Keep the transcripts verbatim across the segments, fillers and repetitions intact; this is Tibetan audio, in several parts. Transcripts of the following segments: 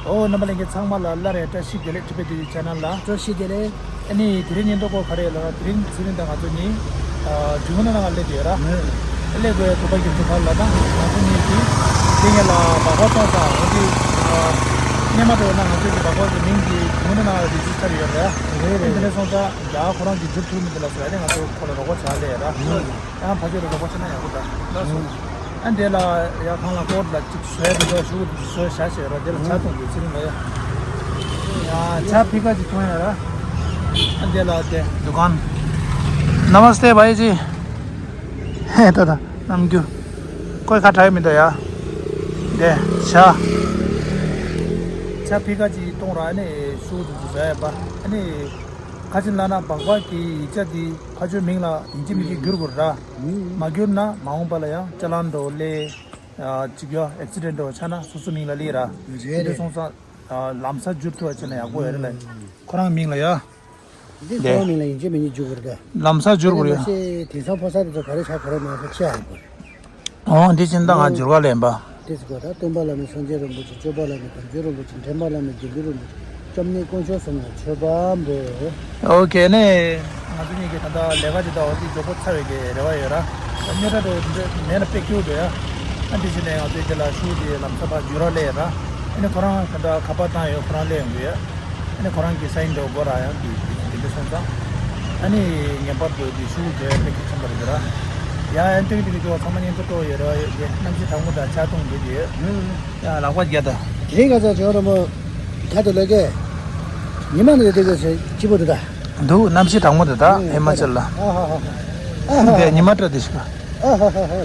ཨོ་རྣམ་པ་ལྷན་རྒྱས་ཚང་མ་ལ་སླར་ཡང་བཀྲ་ཤིས་བདེ་ལེགས། ཊི་བི་ཊི་ཝི་ཆེ་ནལ་ལ་བཀྲ་ཤིས་བདེ་ལེགས། ཨ་ནི་དེ་རིང་ཉིན་ཐོ་གོ་ག་རེ་ལ་དེ་རིང་ཚེ་རིང་དང་ང་ཚོ་གཉིས་ཨ་ཇུ་མུ་ན་ནང་སླེབས་ཡོད་ར། ཨ་སླེབས་དགོས་དོགས་པ་རྒྱབ་ཚུལ་ག་ལ་དང་ང་ཚོ་གཉིས་ཀྱིས་དེ་ངེད་ལ་སྦག་སྦག་གཏོང་ས་འོ་དེ་ཨ་སྔོན་མ་དེ་བས་ན་ང་ཚོ་གི་སྦག་སྦག་གི་མིང་གི་ཇུ་མུ་ན་ནང་རེ་ཇི་སི་ཊར་ཡོད་ར། རེད་རེད། དེ་ནས་སོང་ཙང་རྒྱ་གར་ཁོ་རང་གི་འཇུ་ཐུབ་མི་འདུག་ལ་ཟེར་ཨ་ནི་ང་ཚོ་ཁོ་ལ་རོགས་པ་བྱ་ལས་ར། ཡང་ཕ་ཆོས་རུ་རོགས་པ་བྱས་ན་ཡག་པོ་འདྲ་ལགས་སོ། ཨ་འདི་ལ་ཡར་ཁང་ལ་སྐོར་ལ་གཅིག་བཟོས་འདུག་ད་ཞུ་བཟོས་བཞག་བྱས་ར། འདི་ལ་ཇ་འཐུང་དགོས་ཚེ་རིང་ལ་ཡ། ཡ་ཇ་ཕི་ཀ་ཅིག་འཐུང་ཡ་ར། ཨ་འདི་ལ་དེ་དུ་ཀན། ནམ་སྟེ་བྷ་ཡི་ཇི། ཧེ་ད་ད་ནམ་རྒྱུ། ཀོས་ཁ་བྲལ་མི་འདུག་ཡ། དེ་ཇ། ཇ་ཕི་ཀ་ཅིག་འཐུང་ར་ཨ་ནི་ཞུ་འདུག་བཟོས་ཡ་པ་ཨ་ནི། ཁ་ཅིག་ལ་ན་སྦག་སྦག་གི་ཡིག་ཆ་འདི་ཕ་ཆོས་མིང་ལ་ཡིན་གཅིག་མིན་གཅིག་བསྒྱུར་དགོས་ར། མ་བསྒྱུར་ན་མ་འོངས་པ་ལ་ཡང་ཅ་ལན་འགྲོ་ལས་ཅིག་ཡོ་ཨེག་སི་ཌེན་འགྲོ་ཆགས་ན་སོ་སོ་མིང་ལ་ལས་ར། རེད་རེད། འདི་སོང་ཙང་ལམ་སང་བསྒྱུར་ཐུབ་པ་བྱས་ན་ཡག་པོ་ཡོད་རེད་ལ། ཁོ་རང་མིང་ལ་ཡ། འདི་ཁོ་རང་མིང་ལ་ཡིན་གཅིག་མིན་གཅིག་བསྒྱུར་དགོས་རེད་ད། ལམ་སང་བསྒྱུར་དགོས་རེད། མ་གཞི་དེང་སང་ཕོ་གསར་དེ་ཚོ་ག་རེ་ཆགས་ག་རེ་མ་ཆགས་ཆེ་ཡང་དགོས་རེད། ཨོ་འདི་ཕྱིན་ད་ང་འགྱུར་བ་ལེན་པ། ཏེ་ཙི་གོ་ད་སྟོན་པ་བླ་མེད་སངས་རྒྱས་རིན་པོ་ཆེ། སྐྱོབ་པ་བླ་མེད་དམ་ཆོས་རིན་པོ་ཆེ། འདྲེན་པ་བླ་མེད་དགེ་འདུན་རིན་པོ་ཆེ། སྐྱབས་གནས་དཀོན་མཆོག་གསུམ་ལ་མཆོད་པ་འབུལ། ཨོ་ཁེ་ནས་ང་ཚོ་གཉིས་ཀྱི་ད་ལྟ་ལས་ཀ་ཅིག་ད་འོ་དེ་མགྱོགས་པོ་ཚར་བའི་གི་རེ་བ་ཡོད་ར། ད་རྙོག་དྲ་འགྲོ་འདི་མེད་ན་དཔེ་སྐྱིད་པོ་འདུག་ཡ། ཨ་འདི་བྱས་ནས་ང་ཚོའི་འདི་ལ་ཤུགས་ཀྱིས་ལམ་སང་ཕར་འགྱུར་ར་ལས་ར། ཨ་ནི་ཁོ་རང་ད་ལྟ་ཁ་པར་བཏང་ཡོད། ཁོ་རང་སླེབས་ཡོང་གི་ཡོད། ཨ་ནི་ཁོ་རང་གི་སའིན་འགྲོ་དགོས་ར་ཡང་གི་དེ་འདྲ་སོང་ཙང་། ཨ་ནི་ངེས་པར་དུ་དེ་ཤུགས་རྒྱག་ཡ་དཔེ་གལ་ཆེན་པོ་རེད་ར། ཡ་ཡ་ཏིག་ཏིག་ཏིག་ཚང་མ་ཉིན་ཐོ་ཐོ་ཡོད་ར་ཡོད་དེ་གནམ་གཤིས་གྲང་མོ་དང་ཆར་གཏོང་དགོས་ཀྱི་ཡོད། ཡ་ལག་པ་རྒྱག་ད། དེ་རིང་ང་ཚོ་ཇོ་རོ་མོ་ད་དུ་ལོ་གས་ཉི་མ་ནས་དེ་གས་སྐྱིད་པོ་འདུག་ད། འདུག་གནམ་གཤིས་གྲང་མོ་འདུག་ད་ཧི་མ་ཅལ་ལ། ཨ་ཧ་ཧ་ཧ། དེ་ཉི་མ་སྤྲོ་དེ་ཞིག་ཨ་ཧ་ཧ་ཧ།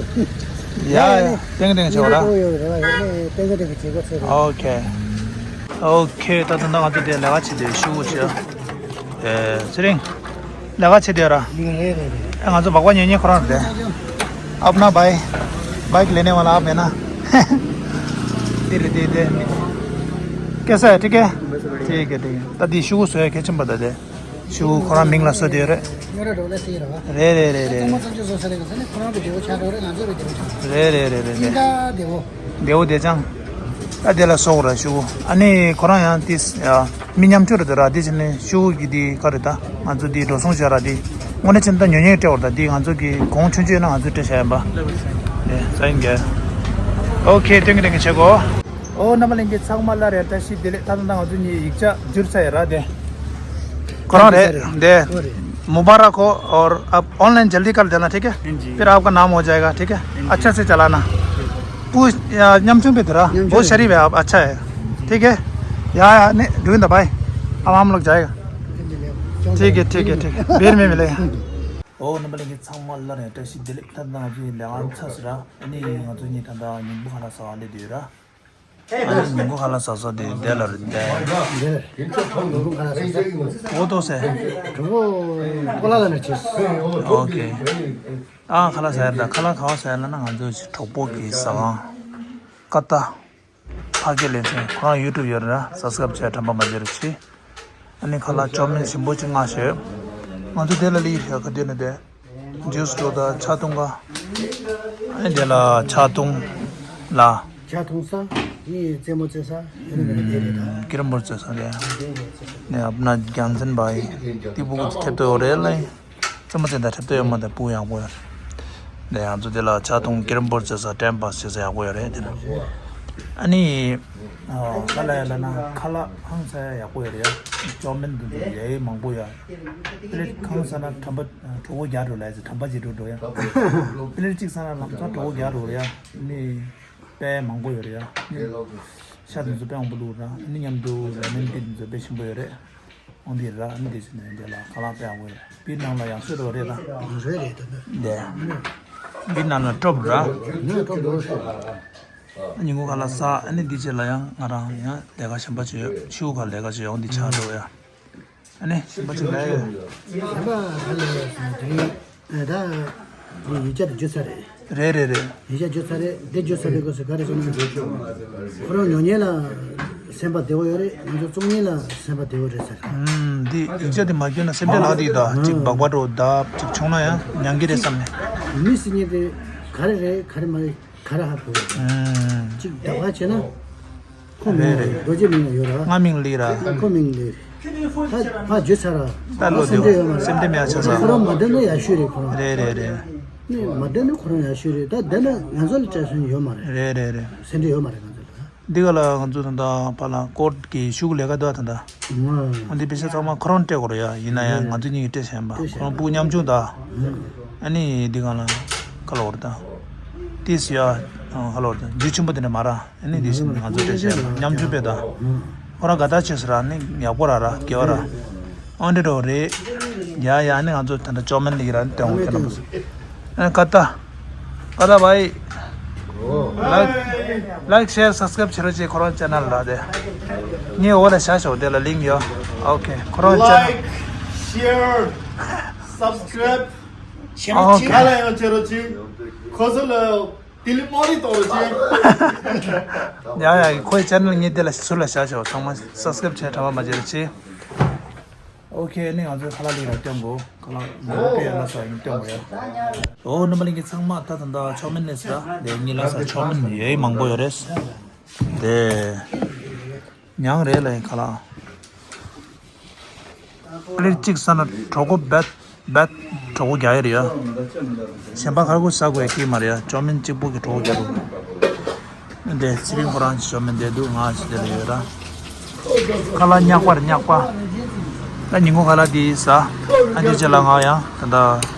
ཡ་ཡ་ཡ། ཏེང་ཏེང་ཆེ་བ་ར། ཡ་ཡ་ཡ། ཏེང་ཏེང་ཆེ་བ་ཆེ་ར། ཨོ་ཁེ། ཨོ་ཁེ། ད་ད་ད་ང་ཚོ་དེ་ལས་ཀ་བྱེད་དེ་ཤུ་བྱེད། ཨེ་ཚེ་རིང་། ལས་ཀ་བྱེད་དེ་ར། ཨེ་ང་ཚོ་སྦག་སྦག་ཉོ་ཉོ་ཁོ་རང་རེད། ཨབ་ན་བའི། बाइक लेने वाला आप है ना? དེ་རེད་དེ་དེ། कैसा है, ठीक है? ठीक है, ठीक है। ད་དེ་ཤུ་བཟོ་ཡ་གལ་ཆེན་པོ་ད་དེ། ཤུ་ཁོ་རང་མིང་ལ་བཟོ་དེ་རེད། ཉོ་ར་འགྲོ་ལ་སི་ར་བ། རེད་རེད་རེད་རེད། ཚང་མ་ཚང་ཆུ་བཟོ་ས་རེད་ག་ས་ནས་ཁོ་རང་གི་བདེ་བོ་ཆགས་འགྲོ་རེད། ང་ཚོ་རེད་བདེ་བོ་ཆགས། རེད་རེད་རེད་རེད་ཅིང་རེད། ད་བདེ་བོ། བདེ་བོ་བདེ་ཅང་། ད་དེ་ལ་སོགས་ར་ཤུ། ཨ་ནི་ཁོ་རང་ཡང་དེ་ཡ་མི་ཉམ་ཆུང་རེད་དོ་ར། དེ་བྱས་ནས་ཤུ་གི་དེ་ག་རེད་ད། ང་ཚོ་དེ་འགྲོ་སོང་བྱས་ར་དེ། དངོས་གནས་བྱས་ན་ད་ཉོ་ཉོས་སྤྲད་བར་ད་དེ་ང་ཚོ་གི་གོང་ཆུང་ཆུང་ཡོད་ན་ང་ཚོས་སྤྲད་བྱ་ཡིན་པ། ཨེ་ས་ཡིན་གྱི། ཨོ་ཁེ། ཐེང་ཀིའུ་ཐེང་ཀིའུ་ཆེ་གོ། ཨོ་རྣམ་པ་ལྷན་རྒྱས་ཚང་མ་ལ་རེ་བཀྲ་ཤིས་བདེ་ལེགས། ད་ད་ད་ང་ཚོ་གཉིས་ཡིག་ཆ་བསྒྱུར་ཚར་ཡོད་ར་དེ། ཁོ་རང་རེད་དེ། मुबारक हो और आप ऑनलाइन जल्दी कर देना, ठीक है? हाँ जी। फिर आपका नाम हो जाएगा, ठीक है? हाँ जी। अच्छा से चलाना। ठीक। पूछ, या, न्यामचुंग पे तेरा, न्यामचुंग। बहुत शरीफ है आप, अच्छा है। ठीक है? या, या, नहीं, ढूंढ भाई, अब हम लोग जाएगा। ठीक है, ठीक है, ठीक है। भीड़ में मिलेगा। ཨོ་རྣམ་པ་ལྷན་རྒྱས་ཚང་མ་ལ་རེ་བཀྲ་ཤིས་བདེ་ལེགས། ད་ད་ང་ཚོའི་ལས་ཀ་ཚར་ཟེར་ར། ཨ་ནི་ང་ཚོ་གཉིས་ད་ད་ཉིན་གུང་ཁ་ལག་ཟ་བ་སླེབས་བསྡད་ཡོད་ར། ཨ་ནི་ཉིན་གུང་ཁ་ལག་ཟ་ས་དེ་དེ་ལ་རེད་དེ། འདི་ལ་ཉིན་གུང་ཁ་ལག་ཟ་ས། འོ་ཏོ་སེ། གྲོགས་པོ་པོ་ལ་ལ་ནས་བྱས། ཨོ་ཁེ། ཨ་ཁ་ལག་ཟ་ཡ་ད་ཁ་ལག་ག་བ་ཟ་ཡ་ལ་ན་ང་ཚོ་གྲོགས་པོ་གི་ཟ་ཁང་། ཀ་ཏ། ཕ་གི་ལེ་ཚན། ཁོ་རང་ཡུ་ཊུབ་ཡོད་རེད་ན་སབ་སི་ཀ་རབ་བྱས་དྲན་པ་མ་བརྗེད་རོགས་གྱིས། ཨ་ནི་ཁ་ལག་ཅོ་མིན་ཞིམ་པོ་ཅིག་མངགས་ཤོག་ང་ཚོ་དེ་ལ་ལི་ཡི་ཤ་ཁ་དེ་ནི་དེ། ཇུས་འགྲོ་ད་ཆ་འཐུང་ག་ཨ་ནི་དེ་ལ་ཆ་འཐུང་ལ། ཇ་འཐུང་ས། ངའི་རྩེད་མོ་རྩེ་ས། དེ་ནི་མི་ནི་དེ་རེད་ད། ཀེ་རམ་བོར་རྩེ་ས་རེད། དེ་ནི་རྩེ་ས། ནས་ཨབ་ན་རྒྱལ་མཚན་བ་ཡི། དེ་སྤུ་གུ་ཐེབས་ཏོ་ཡོད་རེད་ལ་ཡིན། རྩེད་མོ་རྩེ་ད་ཐེབས་ཏོ་ཡོད་མ་ད་སྤུ་གུ་ཡག་པོ་ཡོད་རེད། ནས་ང་ཚོ་དེ་ལ་ཇ་འཐུང་ཀེ་རམ་བོར་རྩེ་ས་ཊེམ་པ་སི་རྩེ་ས་ཡག་པོ་ཡོད་རེད་དེ་ལ། ཨ་ནི། ག་ལ་ཡ་ལ་ན་ཁ་ལག་ཧང་སང་ཡག་པོ་ཡོད་རེད་ཡ། ཅོ་མིན་དུ་འདུག་ཡ་ཡི་མང་པོ་ཡ། པི་ལེ་ཊི་ཧང་སང་ན་ཁྲམ་པ་གྲོད་ཁོག་རྒྱག་འགྲོ་ལ་ཡ་ཟེར། ཁྲམ་པ་ཅིག་འགྲོ་འགྲོ་ཡ། པི་ལེ་ཊི་གཅིག་སང་ན་ལམ་སང་གྲོད་ཁོག་རྒྱག་འགྲོ་རེད་ཡ། ནི། དཔེ་མང་པོ་ཡོད་རེད་ཡ། ནི། ཤ་དེ་ཚོ་དཔེ་མང་པོ་བླུགས་ར། ནི་མཉམ་དུ་ར་མེན་པི་དེ་ཚོ་དཔེ་ཞིམ་པོ་ཡོད་རེད། འོང་འདི་ར་ནི་དེ་ཚོ་ནི་འདི་ལ་ཁ་ལག་དཔེ་ཡག་པོ་ཡོད་རེད། པི་ནང་ལ་ཡང་སོས་རོགས་རེད་ད། རེད་རེད་ད། འདི། པི་ནང་ལ་སྤྲོ་པོ་ར། ནི་སྤྲོ་པོ་རེད། ཉིན་གུང་ཁ་ལག་ཟ། ཨ་ནི་འདི་རྗེས་ལ་ཡང་ང་རང་ཡང་ལས་ཀ་གཞན་པ་ཅིག་ཡོད། ཤུ་ག་ལས་ཀ་ཅིག་ཡོད། འོང་འདི་ཆགས་འགྲོ་ཡ། ཨ་ནི་གཞན་པ་ཅིག་ལས་ཡོད། གཞན་པ་ག་ལས་ཡོད་ཟེར་ན་དེ་རིང་ཨ་ད་འདི་ཡིག་ཆ་དེ་བརྒྱུད་ཚར་རེད། རེད་རེད་རེད། ཡིག་ཆ་བརྒྱུད་ཚར་རེད། འདི་བརྒྱུད་ཚར་རེད་གོ་ཟེར་ག་རེ་ཟེར་ན་ཁོ་རང་ཉོ་མཁན་ལ་སེམས་པ་བདེ་བོ་ཡོད་རེད། ང་ཚོ་བཙོང་མཁན་ལ་སེམས་པ་བདེ་བོ་རེད་ཟེར། ཨུམ་འདི་ཡིག་ཆ་དེ་མ་བརྒྱུད་ན་སེམས་ཁྲལ་ལངས་འདི་ད་ཅིག་སྦག་སྦག་འགྲོ་ད་ཅིག་བྱུང་ན་ཡང་མྱང་གི་རེད་བསམ་ནས། མི་སྲིད་མཁན་དེ་ག་རེ་རེད་ག་རེ་མ་རེད། ག་རེ་ཧ་གོ། ཨུམ། གཅིག་ལྡབ་ཁ་བྱས་ན། ཁོ་མིང་རེད་རེད། རྡོ་རྗེ་མིང་ལ་ཡོད་ར། ང་མིང་ལ་ཡོད་ར། ཁོ་མིང་ལ་ཡོད། ད་ཕར་བརྗོད་ཚར་ར། ད་ལོ་སེམས་ཁྲལ་ཡོད་མ་རེད། སེམས་ཁྲལ་མེད་ཡ་ཆགས་ས། ཁོ་རང་མ་བསྡད་ན་ཡག་ཤོས་རེད་ཁོ་རང་། རེད་རེད་རེད། ནི་མ་བསྡད་ན་ཁོ་རང་ཡག་ཤོས་རེད། ད་བསྡད་ན་ང་ཚོ་ལ་སྤྲད་སོན་ཡོད་མ་རེད། རེད་རེད་རེད། སེམས་ཁྲལ་ཡོད་མ་རེད་ང་ཚོ་ལ། འདི་ག་ལ་ང་ཚོ་ད་ལྟ་ཕར་ལ་ཀོར་གྱི་ཤུགས་ལས་ཀ་འདུག་ད་ལྟ། ཨང་། འདི་པེ་ཤ་ཚང་མ་ཁོ་རང་སྤྲད་དགོས་རེད་ཡ། ཡིན་ན་ཡང་ང་ཚོ་གཉིས་ཀྱིས་སྤྲད་བཞག་ཡིན་པ། ཁོ་རང་སྤུ་གུ་ཉམ་ཆུང་ད། ཨ་ནི་འདི་ག་ལ་ག་ལ་བར་ད། ཏིས་ཡ། ག་ལ་བར་ད་རྒྱུ་ཆེན་པོ་དེ་འདྲ་མ་ར། ཨ་ནི་དེ་བཞིན་ང་ཚོ་སྤྲད་བྱས་ཉམ་ཆུང་དཔེ་དང་། ཁོ་རང་དགའ་ཐག་ཆོད་ཟེར་ར་ནི་ཡག་པོ་ར་ར་དགེ་བ་ར། ཨོ་འདྲེ་འགྲོ་རེད། ཡ་ཡ་ནི་ང་ཚོ་ད་ལྟ་ཅོ་མན་ལི་ར་ནི་ཏེ་འོང་ཁྱེད་རྣམ་པ་ཚོ། ཨ་ཀ་ཏ། ཀ་ཏ་བྷའི། ལའིཀ་ལའིཀ་ཤེར་སབ་སི་ཀ་རབ་བྱེད་རོགས་བྱེད་ཁོ་རང་ཅེ་ནལ་ལ་དེ། ངའི་འོག་ལ་བཞག་ཤོག་དེ་ལ་ལིང་ཡོད། ཨོ་ཁེ་ཁོ་རང་ཅེ་ནལ། Like, share, subscribe. ཨོ་ཁེ། ཧ་ལ་ཡང་བྱེད་རོགས་གྱིས། ཁོ་ཚོ་ལ་དེ་ལས་མོ་རི་གཏོང་རོགས་གྱིས། ཡ་ཡ་ཁོའི་ཅེ་ནལ་ངའི་དེ་ལ་ཚུར་ལ་བཞག་ཤོག་ཚང་མ་སབ་སི་ཀ་རབ་བྱས་དྲ་བ་མ་བརྗེད་རོགས་གྱིས། ཨོ་ཁེ་ནི་ང་ཚོའི་ཁ་ལག་ལིག་ར་སྟོན་གོ་ཁ་ལག་མང་པོ་ཡོད་ལ་ས་ཡིན་སྟོན་གོ་ཡ། ཨོ་རྣམ་པ་ལྷན་རྒྱས་ཚང་མ་ད་ད་ད་ཆོ་མིན་ནས་ས་དེ་གཉིས་ལ་ས་ཆོ་མིན་ཡོད་མང་པོ་ཡོད་རེད། དེ་མྱང་རེད་ལ་ཡིན་ཁ་ལག་ཀླད་གཅིག་ས་ན་གྲོད་ཁོག་བད་བད་གྲོད་ཁོག་རྒྱག་ཡོད་རེད་ཡ། གཞན་པ་ཁ་ཁུ་ས་དགོས་ཀྱི་མ་རེད་ཡ། ཅོ་མིན་གཅིག་པུ་གི་གྲོད་ཁོག་རྒྱག་འདུག་དེ་ཚེ་རིང་ཁོ་རང་ཅོ་མིན་བསྡད་འདུག་ང་ཅི་བསྡད་ལ་ཡོད་ར། ཁ་ལག་ཉག་པར་ཉག་པ། ད་ཉིན་གུང་ཁ་ལག་དེ་ཟ། ཨ་འདི་རྗེས་ལ་ང་ཡང་ད་ལྟ་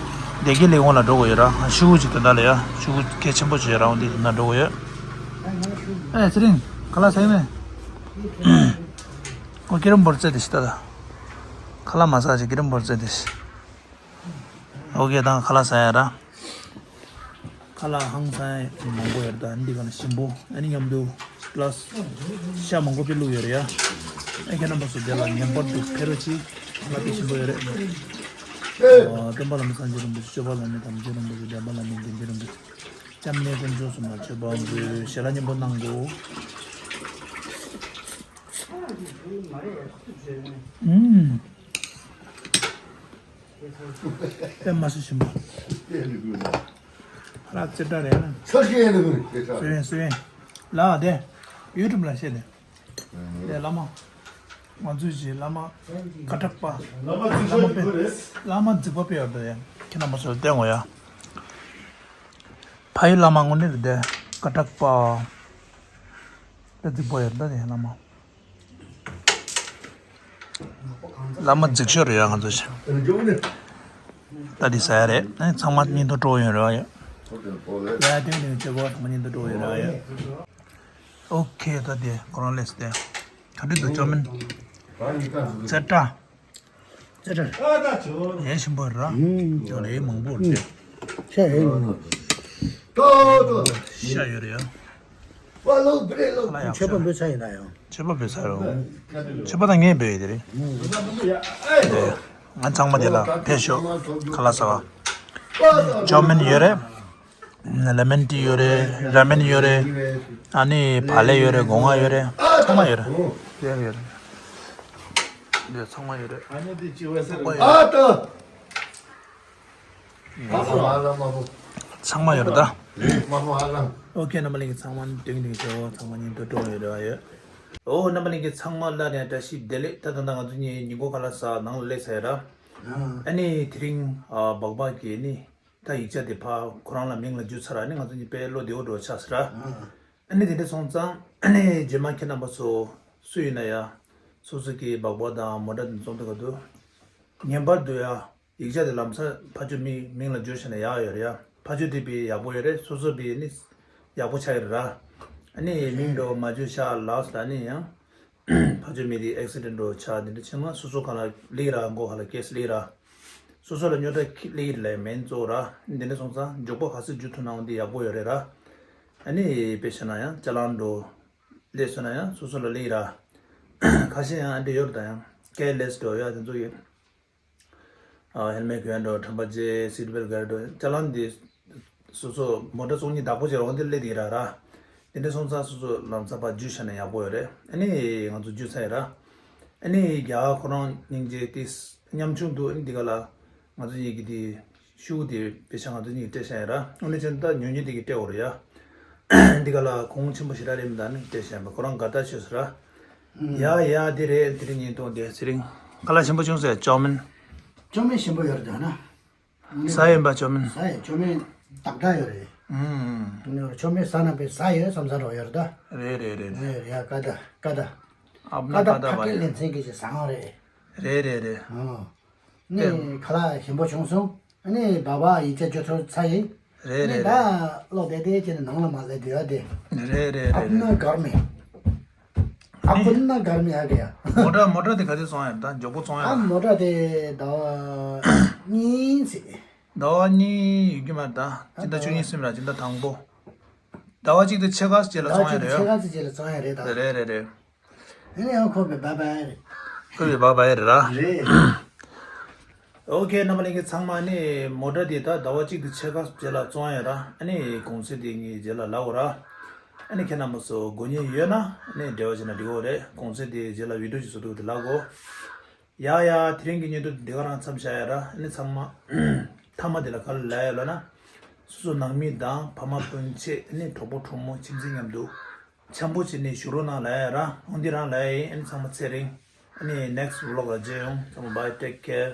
བདེ་སྐྱིད་ལས་ཁུངས་ལ་འགྲོ་དགོས་ཡོད་ར། ང་ཤུ་གུ་ཅིག་དེ་འདྲ་ལ་ཡ་ཤུ་གུ་གལ་ཆེན་པོ་ཅིག་ཡོད་ར། འོ་འདི་དེ་འདྲ་འགྲོ་དགོས་ཡོད། ཨེ་ཚེ་རིང་ཁ་ལག་ཟ་ཡི་མེད། ཁོ་སྐྱིད་རུམ་བོར་རྩེ་དེ་ཤི་ད་ད། ཁ་ལག་མ་ཟ་ཅིག་སྐྱིད་རུམ་བོར་རྩེ་དེ་ཤི། ཨོ་ཀེ་ད་ཁ་ལག་ཟ་ཡ་ར། ཁ་ལག་ཧང་སང་མང་པོ་ཡོད་ད། འདི་ག་ལ་ཞིམ་པོ་ཨ་ནི་མཉམ་དུ་པ་ལ་སི་ཤ་མང་པོ་དཔེ་བླུགས་ཡོད་རེད་ཡ། ཨ་ཁྱེད་རྣམ་པ་ཚོ་དེ་ལ་ངེས་པར་དུ་ཕེབས་རོགས་གྱིས། ཁ་ལག་དཔེ་ཞིམ་པོ་ཡོད་རེད། ཨ་སྟོན་པ་བླ་མ་སངས་རྒྱས་རིན་པོ་ཆེ། སྤྱོད་པ་བླ་མེད་དམ་ཆོས་རིན་པོ་ཆེ། འདྲེན་པ་བླ་མེད་དགེ་འདུན་རིན་པོ་ཆེ། སྐྱབས་གནས་དཀོན་མཆོག་གསུམ་ལ་མཆོད་པ་འབུལ། ཞལ་ལག་མཉམ་པོ་གནང་དགོས། ཨུམ། དཔེ་མ་སྲིད་ཞིམ་པོ། ཧ་ལ་ཙེ་འདྲ་རེད་ན། ས་ཤེས་ནི་ཀུན་ཁྱེད་ཚ། སུ་ཡིན་སུ་ཡིན། ལ་དེ། ཡུ་ཊུབ་ལ་བཤད་དེ། དེ་བླ་མ། ང་ཚོའི་གཞི་བླ་མ། ཀ་དྲག་པ། བླ་མ་རྫིག་པ་དཔེ། བླ་མ་རྫིག་པ་དཔེ་ཡོད་པ་ཡ། ཁྱེད་རྣམ་པ་ཚོ་བསྟན་འོ་ཡ། ཕ་ཡུལ་བླ་མ་དངོས་གནས་རེད་དེ། ཀ་དྲག་པ། དཔེ་རྫིག་པ་ཡོད་ད་དེ་བླ་མ། བླ་མ་རྫིག་ཤོས་རེད་ཡ་ང་ཚོ་ཞིག་ད་འདི་ཟ་ཡ་རེད། ཨ་ནི་ཚང་མ་སྙིང་ཐོ་སྤྲོ་ཡོད་རེད་བ་ཡ། ཡ་དེ་ནི་ཆོས་པ་ཚང་མ་སྙིང་ཐོ་སྤྲོ་ཡོད་རེད་བ་ཡ། ཨོ་ཁེ་ད་དེ་ཁོ་རང་ལས་དེ། ག་འདྲི་འདུག་ཅོ་མིན། ཙེ་ཏྲ། ཙེ་ཏྲ། ཡས་ཞིམ་པོ་རེད་ར། ཅོ་ལེ་མང་པོ་རེད། ཤ་ཡས་མང་པོ། ཤ་ཡོད་རེད་ཡ། ཁ་ལག་ཡག་ཤོས། ཆོས་པ་འབོད་ཚར་ཡིན་ན་ཡང་། ཆོས་པ་འབོད་ཚར་རོ། ཆོས་པ་དང་ངས་འབོད་ཡོད་དེ་རེད། ང་ཚང་མ་དེ་ལ་ཕེབས་ཤོག་ཁ་ལག་ཟ་བ། ཅོ་མིན་ཡོད་རེད། ལེ་མོན་ཊི་ཡོད་རེད། ར་མེན་ཡོད་རེད། ཨ་ནི་བག་ལེབ་ཡོད་རེད། སྒོ་ང་ཡོད་རེད། ཚང་མ་ཡོད་རེད། ཡོད་རེད་ཡོད་རེད། འདི་ཚང་མ་ཡོད་རེད། ཨ་ནི་འདི་ཅི་བས་ཟེར། ཨ་ཏི། ཚང་མ་ཡོད་རེད་ད། ཨོ་ཁེ་རྣམ་པ་ལྷན་རྒྱས་ཚང་མ་ཏིང་ཏིང་ཞོ་ཚང་མ་སྙིང་ཐོ་སྤྲོ་ཡོད་རེད་བ་ཡོད། ཨོ་རྣམ་པ་ལྷན་རྒྱས་ཚང་མ་ལ་ནས་བཀྲ་ཤིས་བདེ་ལེགས། ད་ད་ད་ང་ཚོ་གཉིས་ཉིན་གུང་ཁ་ལག་ཟ་ནང་ལ་སླེབས་ཚར་ཡོད་ར། ཨ་ནི་དེ་རིང་སྦག་སྦག་གི་ནི་ད་ཡིག་ཆ་དེ་ཕ་ཁོ་རང་ལ་མིང་ལ་བསྒྱུར་ཚར་ར། ཨ་ནི་ང་ཚོ་གཉིས་དཔེ་བློ་བདེ་བོ་འགྲོ་ཆགས་ཟེར་ར། ཨ་ནི་དེ་འདྲ་སོང་ཙང་ཨ་ནི་རྗེས་མ་ཁྱེད་རྣམ་པ་ཚོ་སུ་ཡིན་ན་ཡ། སོ་སོ་གི་སྦག་སྦག་དང་མོ་ཊ་དེ་བཙོང་དུས་སྐབས་དུ་ངེས་པར་དུ་ཡ། ཡིག་ཆ་དེ་ལམ་སང་ཕ་ཆོས་མི་མིང་ལ་བསྒྱུར་བྱས་ན་ཡག་ཡོད་རེད་ཡ། ཕ་ཆོས་དེ་བི་ཡག་པོ་ཡོད་རེད། སོ་སོ་བི་ནི་ཡག་པོ་ཆགས་ཡོད་རེད་ར། ཨ་ནི་མིང་འགྲོ་མ་བསྒྱུར་ཤག་ལགས་ལ་ནི་ཡང་ཕ་ཆོས་མི་དེ་ཨེག་སི་ཌེན་འགྲོ་ཆགས་དེ་འདྲ་ཆེ་མ་སོ་སོ་ག་ལ་ལིག་ར་མགོ་ག་ལ་ཀེ་སི་ལིག་ར། སོ་སོ་ལ་ཉོ་ད་ཁི་ལིག་ར་ལ་མེན་གཙོ་ར། འདི་འདྲ་སོང་ཙང་མགྱོགས་པོ་ག་སེ་བསྒྱུར་ཐུབ་ན་འོ་འདི་ཡག་པོ་ཡོད་རེད་ར། ཨ་ནི་དཔེ་བྱས་ན་ཡང་ཅ་ལང་འགྲོ་ལས་སོང་ན་ཡང་སོ་སོ་ལ་ལིག་ར། ཁ་ཤས་ཡང་ཨ་འདྲ་ཡོད་རེད་ད་ཡང་ཀེར་ལེ་སི་འགྲོ་ཡ་དེ་ཚོ་ཡོད། ཨ་ཧེལ་མེ་གོན་འགྲོ་ཁྲམ་པ་ཅེ་སིཊ་བེལ་གར་འགྲོ་ཅ་ལང་འདི་སོ་སོ་མོ་ཊ་ཚོང་གཉིས་བདག་པོ་བྱས་རོགས་འདི་སླེབས་དེ་ར་ར། དེ་འདྲ་སོང་ཙང་སོ་སོ་ལམ་སང་ཕར་བསྒྱུར་བྱས་ན་ཡག་པོ་ཡོད་རེད། ཨ་ནི་ང་ཚོ་བསྒྱུར་ཚར་ཡོད་ར། ཨ་ནི་རྒྱ་གར་ཁོ་རང་སྙིང་རྗེ་ཏིས་ཉམ་ཆུང་འདུག་ཨ་ནི་འདི་ག་ལ་ང་ཚོ་གཉིས་ཀྱི་དེ་ཤུ་གུ་དེ་དཔེ་ཆ་ང་ཚོ་གཉིས་ཀྱིས་སྤྲད་བཞག་ཡོད་ར། ཨ་ནི་ཅན་ད་ཉོ་ཉོ་དེ་གི་སྤྲད་འོ་རེད་ཡ། འདི་ག་ལ་གོང་ཆེན་པོ་ཞེ་དྲག་རེད་མི་འདུག་ནི་དེ་བཤད་པ་ཁོ་རང་དགའ་ཐག་ཆོད་ཟེར་ར། ཡ་ཡ་འདི་རེད། དེ་རིང་ཉིན་ཐོ་འདི་ཚེ་རིང་དཀའ་ལས་ཆེན་པོ་བྱུང་ཟེར་ཅོ་མིན། ཅོ་མིན་ཞིམ་པོ་ཡོད་རེད་འདུག་ན། ཟ་ཡིན་པ་ཅོ་མིན། ཟ་ཡིན་ཅོ་མིན་ཏག་ཏག་ཡོད་རེད། ཨུམ། ཅོ་མིན་ཟ་ན་པའི་ཟ་ཡོད་བསམ་ས་རོགས་ཡོད་རེད་ད། རེད་རེད་རེད། ཡ་ཀ་ད་ཀ་ད། ཨབ་ན་ཀ་ད་ཕ་གི་ལེ་ཚན་གྱི་ཞིག་ཟ་ཧང་རེད། རེད་རེད་རེད། ཨོ། ནི་ཁ་ལག་ཞིམ་པོ་བྱུང་སོང་། ཨ་ནི་བ་བ་ཡིག་ཆ་ཅོ་ཚོ་ཚ་ཡིན། རེད་ནི་རེད་ད་རེད། ལོ་བདེ་བདེ་བྱས་ནས་ནང་ལ་མ་སླེབས་དུས་ཨ་དེ། རེད་རེད་རེད། ཨབ་ན་གར་མེ། ཨབ་ན་གར་མེ་ཨ་གི་ཡ། མོ་ཊ་མོ་ཊ་དེ་ག་དུས་བཙོང་ཡ་ད་མགྱོགས་པོ་བཙོང་ཡ། ཨ་མོ་ཊ་དེ་ཟླ་བ་གཉིས་ཚེ། ཟླ་བ་གཉིས་ཡོད་ཀྱི་མ་རེད་ད། སྤྱི་ཟླ་བཅུ་གཉིས་ཟིན་ར་སྤྱི་ཟླ་དང་པོ། ཟླ་བ་གཅིག་དང་ཕྱེད་ཀ་ཙམ་རྗེས་ལ་བཙོང་ཡ་རེད་ཡ། ཕྱེད་ཀ་ཙམ་རྗེས་ལ་བཙོང་ཡ་རེད་ད། རེད་རེད་རེད། ཨ་ནི་ཡང་ཁོ་པའི་བ་བ་རེད། ཁོ་པའི་བ་བ་རེད་ར། རེད། ཨོ་ཁེ་རྣམ་པ་ལྷན་རྒྱས་ཚང་མ་ནི་མོ་ཊ་འདི་ད་ཟླ་བ་གཅིག་དང་ཕྱེད་ཀ་རྗེས་ལ་བཙོང་ཡ་ར། ཨ་ནི་གོང་ཚད་འདི་ངས་རྗེས་ལ་ལབ་དགོས་ར། ཨ་ནི་ཁྱེད་རྣམ་པ་ཚོ་དགོས་མཁན་ཡོད་ན་ཨ་ནི་འབྲེལ་བ་བྱས་ན་འགྲིག་གི་རེད། གོང་ཚད་འདི་རྗེས་ལ་བི་ཌིའོ་ཅིག་བཟོ་འདུག་དེ་ལབ་དགོས། ཡ་ཡ་དེ་རིང་གི་བརྙན་ཐུང་འདི་ག་རང་མཚམས་བཞག་ཡ་ར། ཨ་ནི་ཚང་མ་མཐའ་མ་འདི་ལ་ག་རེ་ལབ་ཡ་ལབ་ན། སོ་སོ་ནང་མི་དང་ཕ་མ་སྤུན་མཆེད་ཨ་ནི་གྲོགས་པོ་གྲོགས་མོ་ཁྱིམ་མཚེས་མཉམ་དུ། འཆམ་པོ་བྱས་ནས་བཞུགས་རོགས་གནང་ལབ་ཡ་ར། འོ་འདི་རང་ལབ་ཡ་ཡིན། ཨ་ནི་ཚང་མ་ཚེ་རིང་། ཨ་ནི་next vlog ལ་མཇལ་ཡོང་། ཚང་མ་bye, take care.